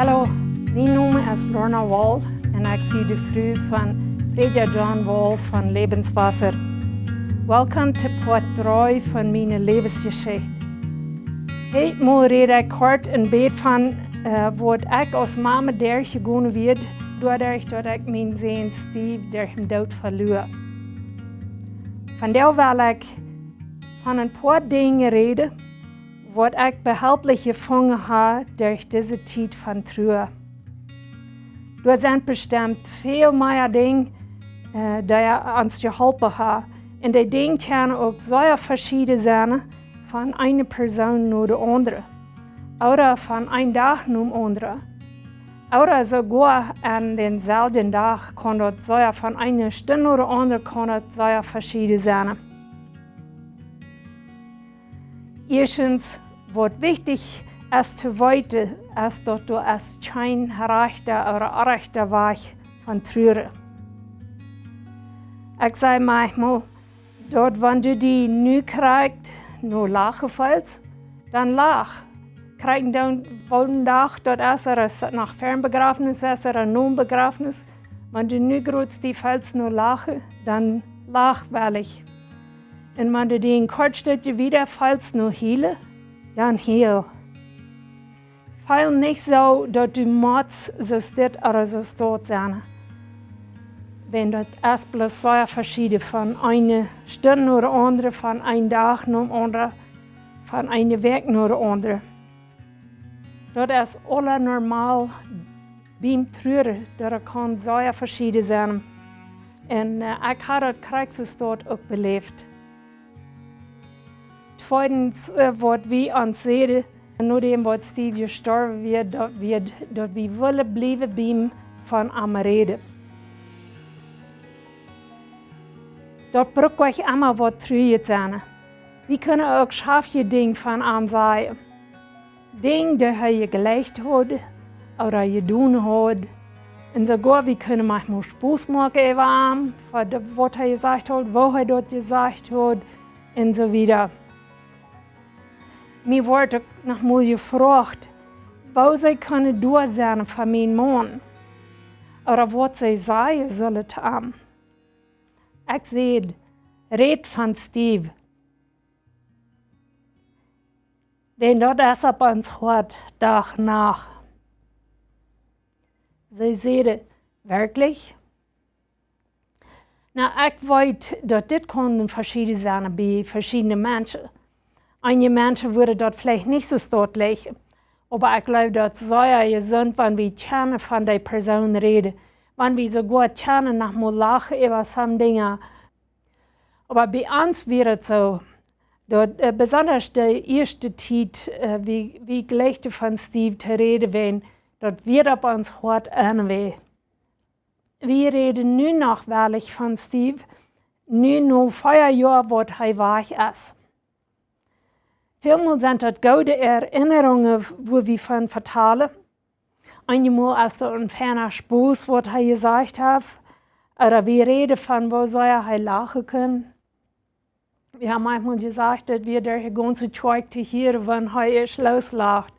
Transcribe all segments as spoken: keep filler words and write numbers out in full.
Hallo, mien Nomen es Lorna Wall un ekj sie de Fru von Prädja John Wall von Lebenswasser. Welcome to Poat dree von miene Läwensjeschicht. Hee, mol räd ekj kort een bät von, äh, waut ekj aus Mame derchjegonen wia, doaderch daut ekj mienen Sän Steve derch dän Doot veluar. Vondoag well ekj von een poa Dinja räden, waut ekj behelplich jefungen hab derch dise Tiet von Trua. Doa sent bestemt väl mea Dinja, äh, dee ons jeholpen haben. Un dee Dinja kjennen uk sea veschieden sennen, von eene Persoon no de aundre. Ooda von een Dach nom aundren. Ooda soogoa aun dänselwjen Dach kaun daut sea, von eene Stund no de aundre kaun daut sea veschieden sennen. Ieeschtens, waut wichtich es to weeten, es daut doa es kjeen rajchta ooda orrajchta Wajch von truaren. Ekj saj maunchmol, daut wan du die nu krakjt no lachen feelst, dan lach. Krakjt dän, woonen Dach daut es, ooda es daut noch ver Bejrafnis es, ooda no Bejrafnis, wan du nu krakjt die feelst no lachen, dan lach wellich. Un wan du die een kort Stekj wieda feelst no hielen, dan hiel. Feel nich soo daut du motst soo dit ooda soo daut sennen. Wiels daut es bloos sea veschieden, von eene Stund no de aundre, von een Dach no de aundre, von eene Wäakj no de aundre. Daut es aula normal biem Truaren, daut kaun sea veschieden sennen. Un, äh, ekj hab daut krakjt soo uk beläft. Tweedens, äh, waut wie ons säden, nodäm waut Steve jestorwen wia, daut wie, daut wie wullen bliewen biem von am räden. Daut brukt nich emma waut Truajet sennen. Wie kjennen uk schaftje Dinja von am sajen. Dinja, dee hee jejleecht haud, ooda jedonen haud. Un soogoa, wie kjennen maunchmol Spos moaken äwa am, fa de, waut hee jesajcht haud, woo hee daut jesajcht haud, un soo wieda. Mie wort uk noch mol jefroacht, woo see kunnen doa sennen fa mienen Maun. Ooda waut see sajen sullen to am. Ekj säd: Räd von Steve. Wiels daut es opp ons Hoat Dach un Nacht. See säden: Werkjlich? Nu, ekj weet daut dit kaun veschieden sennen bie veschiedne Menschen. Eenje Menschen wudden daut veleicht nich soo stoakj lajen. Oba ekj jleew daut sea jesunt, wan wie kjennen von dee Persoon räden. Wan wie soogoa kjennen noch mol lachen äwa some Dinja. Oba bie ons wia et soo, daut, äh, besonda de ieeschte Tiet, äh, wie, wie jlikjden von Steve to räden, wiels daut wia opp ons Hoat enn wia. Wie räden nu noch wellich von Steve, nu no vea Joa waut hee wajch es. Välmol sent daut goode Erinnerungen, wua wie von vetalen. Eenjemol es daut een feina Spos, waut hee jesajcht haft, ooda wie räden von, woo sea hee lachen kunn. Wie haben maunchmol jesajcht, daut wie derch de gaunze Kjoakj to hieren, wan hee ieescht loslacht.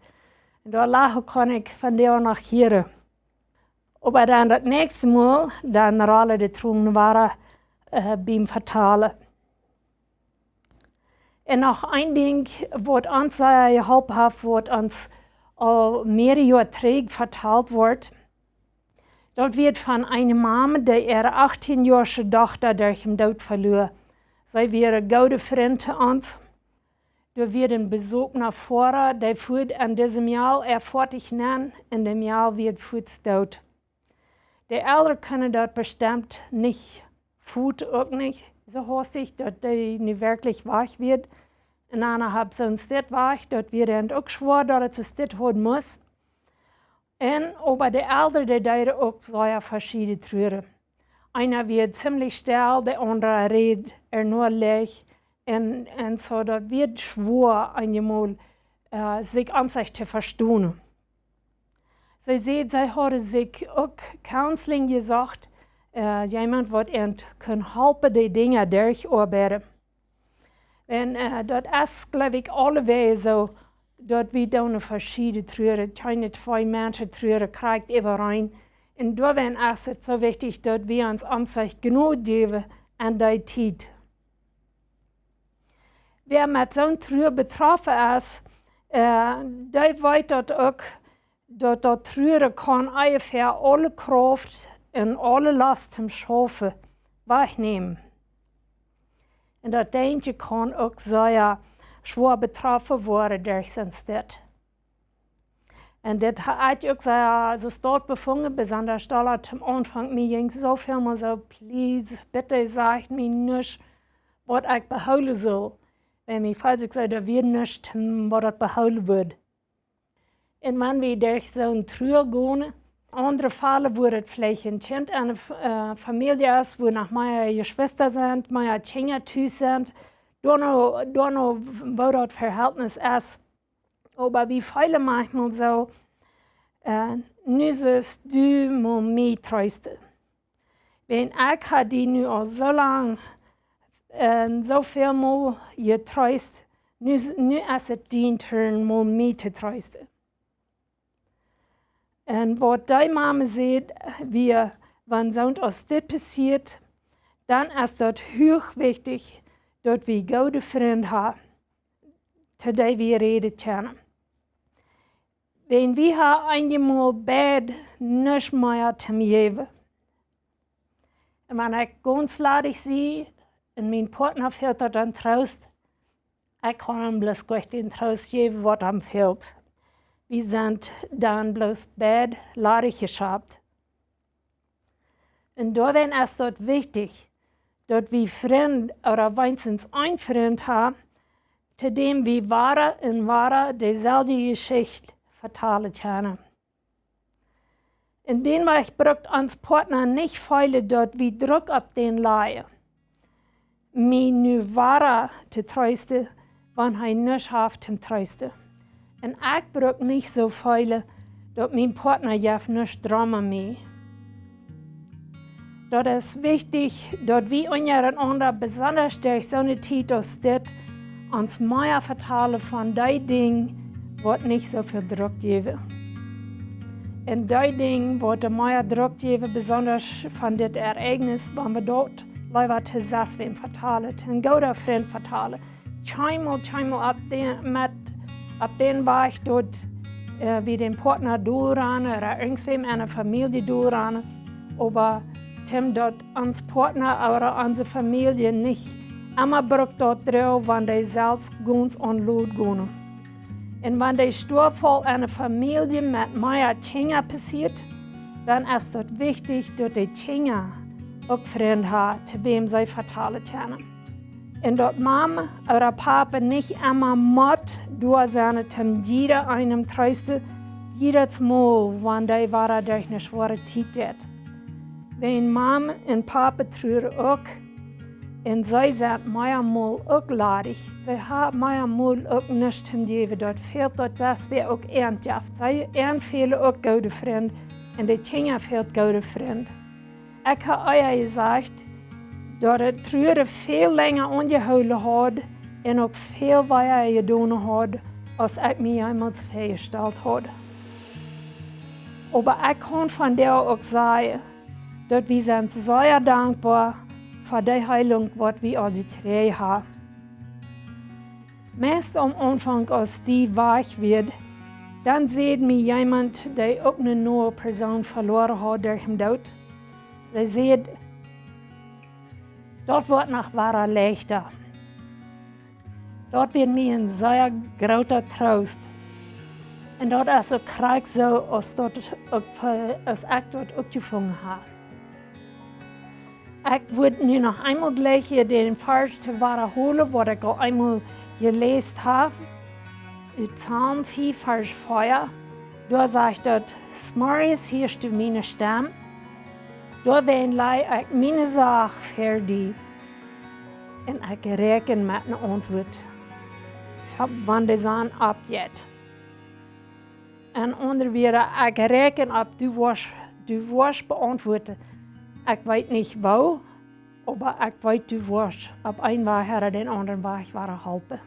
Un daut Lachen kaun ekj vondoag noch hieren. Oba dan daut näakjste Mol, dan rollen de Tronen wada, äh, biem Vetalen. Un noch een Dinkj, waut ons sea jeholpen haft, waut ons aul mearere Joa trigj vetalt wort, daut wia von eene Mame, dee äare achtieenjoasche Dochta derch dän Doot veluar. See wia een gooda Frint to ons. Doa wia een Besoak no Foara, dee fua aun dise Mejal äa Foatich nenn, un de Mejal wia fuaz doot. De Elren kunnen daut bestemt nich, fua uk nich soo haustich, daut dee nu werkjlich wajch wia. Un dan haft soon Stekj wajch, daut wia dan uk schwoa, daut et soo Stekj haud must. Un oba de Elren, dee deeden uk sea veschieden truaren. Eena wia ziemlich stell, de aundra räd ea noch leicht. Un, un soo, daut wia schwoa eenjemol, äh, sikj aun sikj to vestonen. See säd, see hauden sikj uk Counseling jesocht, äh, jemaunt waut an kunn halpen, dee Dinja derchtoarbeiden. Un, äh, daut es, jleew ekj, aulewäajen soo, daut wie doonen veschiedne Truaren, kjeene twee Menschen truaren krakjt äwareen. Un doawäajen es et soo wichtich, daut wie ons omsich Jnod jäwen en dee Tiet. Wäa met soon Trua betroffen es, äh, dee weet daut uk, daut daut Truaren kaun onjefäa aule Krauft un aule Last toom Schaufen wajchnämen. Un daut Denkjen kaun uk sea schwoa betroffen woaren derch soon Stekj. Un dit ha ekj uk sea, soo stoakj befungen, besonda dolla toom Aunfank. Mie jinkj soo väl mol soo: "Please, bitte sajcht mie nuscht, waut ekj behoolen saul." Wan mie felt, ekj saj, doa wia nuscht, hm, waut daut behoolen wudd. Un wan wie derch soon Trua gonen, aundre Fäll, wua et veleicht een Kjint en eene F-, äh, Famielje es, wua noch mea Jeschwista sent, mea Kjinja tus sent, doano, doano, woo daut Verhältnis es. Oba wie feelen maunchmol soo, äh, nu sust du mol mie treesten. Wan ekj ha die nu aul soo lang, äh, soo väl mol jetreest, nu s-, nu es et dien Turn, mol mie to treesten. Un waut dee Mame sajcht, wia, wan soont aus dit passieet, dan es daut huach wichtich, daut wie goode Frind haben, to dee wie räden kjennen. Wan wie ha eenjemol beid nuscht mea toom jäwen. Un wan ekj gaunz ladich sie un mien Partna fält daut aun Troost, ekj kaun am bloos goot dän Troost jäwen, waut am fält. Wie sent dan bloos beid ladich jeschapt. Un doawäajen es daut wichtich, daut wie Frind ooda weens een Frint haben, to däm wie wada un wada deeselwje Jeschicht vetalen kjennen. Un dan brukt ons Partna nich feelen, daut wie Druck opp dän lajen, mie nu wada to treesten, wan hee nuscht haft toom treesten. Un ekj bruk nich soo feelen, daut mien Partna jeft nuscht drom om mie. Daut es wichtich, daut wie unjarenaunda, besonda derch soone Tiet aus dit, ons mea vetalen von dee Dinj, waut nich soo väl Druck jäwen. Un dee Dinj, waut doa mea Druck jäwen, besonda von dit Ereignis, wan wie daut leewa to sest wäm vetalen, een gooda Frint vetalen. Kjeenmol, kjeenmol opp dän, met, opp dän Wajch daut, äh, wie dän Partna doaraun ooda irjentwäm en de Famielje doaraun, oba toom daut ons Partna ooda onse Famielje nich emma brukt daut droagen, wan dee selfst gaunz aun lot gonen. Un wan dee Stoafaul en de Famielje met mea Kjinja passieet, dan es daut wichtich, daut de Kjinja uk Frind haben, to wäm see vetalen kjennen. Un daut Mame ooda Pape nich emma mott doa sennen, toom jieda eenem treesten, jiedet Mol, wan dee wada derch eene schwoare Tiet jeit. Wan Mame un Pape truaren uk, un see sent meamol uk ladich, see haben meamol uk nuscht toom jäwen, daut fält daut sest wäa uk an jeft. See, an fälen uk goode Frind, un de Kjinja fält goode Frind. Ekj hab ea jesajcht, daut daut Truaren väl lenja aunjehoolen haud un uk väl wea jedonen haud, aus ekj mie jemols väajestalt haud. Oba ekj kaun vondoag uk sajen, daut wie sent sea dankboa fa dee Heelunk, waut wie aul jekjräajen haben. Meist aum Aunfank, aus dee wajch wia, dan säd mie jemaunt, dee uk eene noe Persoon veloaren haud derch dän Doot, see säd: "Daut woat noch wada leichta." Daut wia mie een sea groota Troost. Un daut es uk krakjt soo, aus daut uk fa-, aus ekj daut uk jefungen hab. Ekj wudd nu noch eemol jlikj hia dän Varsch to wadaholen, waut ekj aul eemol jeläst hab. Ut Psalm fief, Varsch vea. Doa sajcht daut: "Smorjes hieescht du miene Stemm, doawäajen laj ekj miene Sach ver die. Un ekj räakjen met eene Auntwuat, wan de Sonn oppjeit." En aundre Wieed, ekj räakjen opp, du woascht, du woascht beauntwuaden. Ekj weet nich woo, oba ekj weet, du woascht opp een Wajch ooda dän aundren Wajch wada halpen.